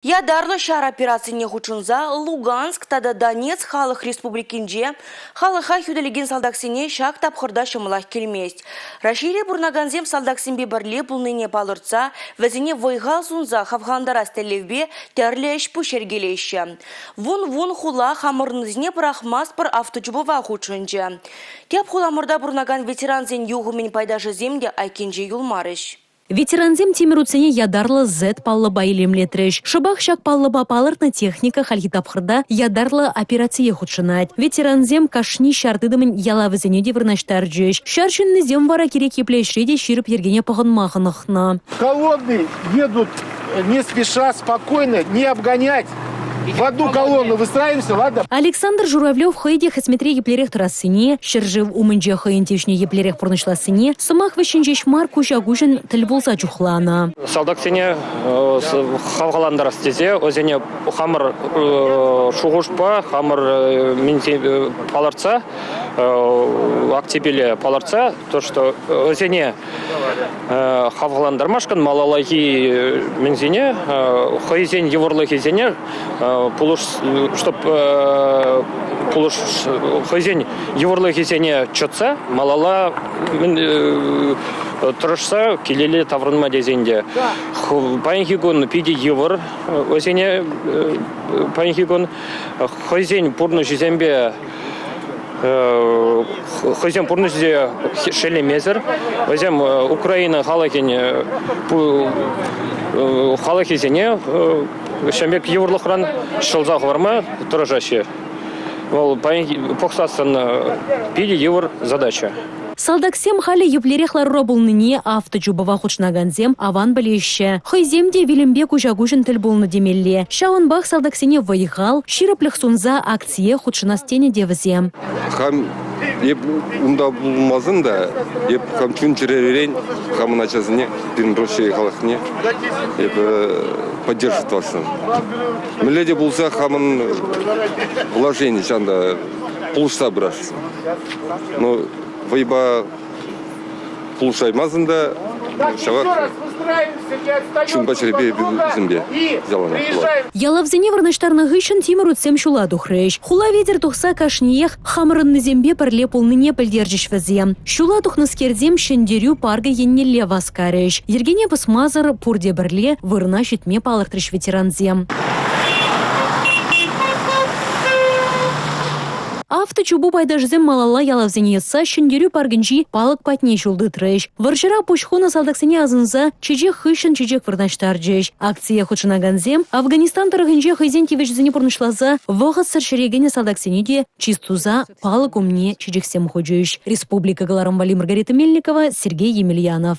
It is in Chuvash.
Ятарлӑ ҫар операцине хутшӑнса Луганск тата Донецк Халӑх Республикинче халӑха хӳтӗлекен салтаксене ҫак тапхӑрта ҫӑмӑлах килмест. Раҫҫейре пурӑнакансем салтаксемпе пӗрле пулнине палӑртса вӗсене вӑй-хал сунса хавхалантарас тӗллевпе тӗрлӗ ӗҫ-пуҫ йӗркелеҫҫӗ. Вун-вун хула хамӑрӑннисене пӑрахмастпӑр авточупӑва хутшӑнчӗ. Тӗп хуламӑрта пурӑнакан ветерансен юхӑмӗн пайташӗсем те айккинче юлмарӗҫ. Ветерансем тимӗр утсене ятарлӑ Z паллӑпа илемлетрӗҫ. Шӑпах ҫак паллӑпа палӑртнӑ техника хальхи тапхӑрта ятарлӑ операцие хутшӑнать. Ветерансем кашни ҫар тытӑмӗн ялавӗсене те вырнаҫтарчӗҫ. Ҫар ҫыннисем вара кирек епле ӗҫре те ҫирӗп йӗркене пӑхӑнма хӑнӑхнӑ. Колонны едут не спеша, спокойно, не обгонять. В одну колонну выстраиваемся, ладно? Александр Журавлев хӑй те хӗсметре еплерех тӑрассине, ҫӗршыв умӗнче хӑйӗн тивӗҫне еплерех пурнӑҫлассине сӑмах вӗҫҫӗн ҫеҫ мар куҫа-куҫӑн тӗл пулса чухланӑ. Салтаксене хавхалантарас тесе вӗсене хамӑр шухӑшпа, хамӑр палӑртса, акципеле палӑртса, то, что вӗсене хавхалантармашкӑн малаллахи мӗнсене, хӑйсен йывӑрлӑхӗсене пулӑш, чтоб пулӑш, хӑйсен йывӑрлӑхӗсене чӑтса малалла тӑрӑшса килелле таврӑнма тесен те паянхи кун питӗ йывӑр вӗсене паянхи кун хӑйсен пурнӑҫӗсемпе хӑйсен пурнӑҫӗ шеллемесӗр вӗсем Украина халӑхӗн халӑхӗсене ҫавӑн пек йывӑрлӑхран ҫӑлса хӑварма тӑрӑшаҫҫӗ. Вӑл паянхи пӑхсассӑн питӗ йывӑр задача. Салтаксем халӗ еплерех ларура пулнине авточупӑва хутшӑнакансем аван пӗлеҫҫӗ. Хӑйсем те вилӗмпе куҫа-куҫӑн тӗл пулнӑ темелле. Ҫавӑнпах салтаксене вӑй-хал, ҫирӗплӗх сунса акцие хутшӑнас тенӗ те вӗсем. Хам эп унта пулмасан та, эп хам чун-чӗререн хамӑн ачасене, пирӗн Раҫҫей халӑхне эп поддерживать тӑвасшӑн. Мӗнле те пулса хамӑн вложени ҫавӑнта пулӑшса пырасшӑн. Ну, вӑйпа пулӑшаймасан та ҫавах чунпа чӗрепе вӗсемпе яланах пулать. Ялавсене вырнаҫтарнӑ хыҫҫӑн тимӗр утсем ҫула тухрӗҫ. Хула витӗр тухса кашниех хамӑрӑннисемпе пӗрле пулнине пӗлтерчӗҫ вӗсем. Ҫула тухнӑскерсем Ҫӗнтерӳ паркӗ еннелле васкарӗҫ. Йӗркене пӑсмасӑр пурте пӗрле вырӑна ҫитме палӑртрӗҫ ветерансем. Авточупу пайташӗсем малалла ялавсене йӑтса Ҫӗнтерӳ паркӗнчи палӑк патне ҫул тытрӗҫ. Вӑрҫӑра пуҫ хунӑ салтаксене асӑнса чечек хыҫҫӑн чечек вырнаҫтарчӗҫ. Акцие хутшӑнакансем Афганистан тӑрӑхӗнче хӑйсен тивӗҫӗсене пурнӑҫласа вӑхӑтсӑр ҫӗре кӗнӗ салтаксене те чыс туса палӑк умне чечексем хучӗҫ. Республика кӑларӑм валли Маргарита Мельникова, Сергей Емельянов.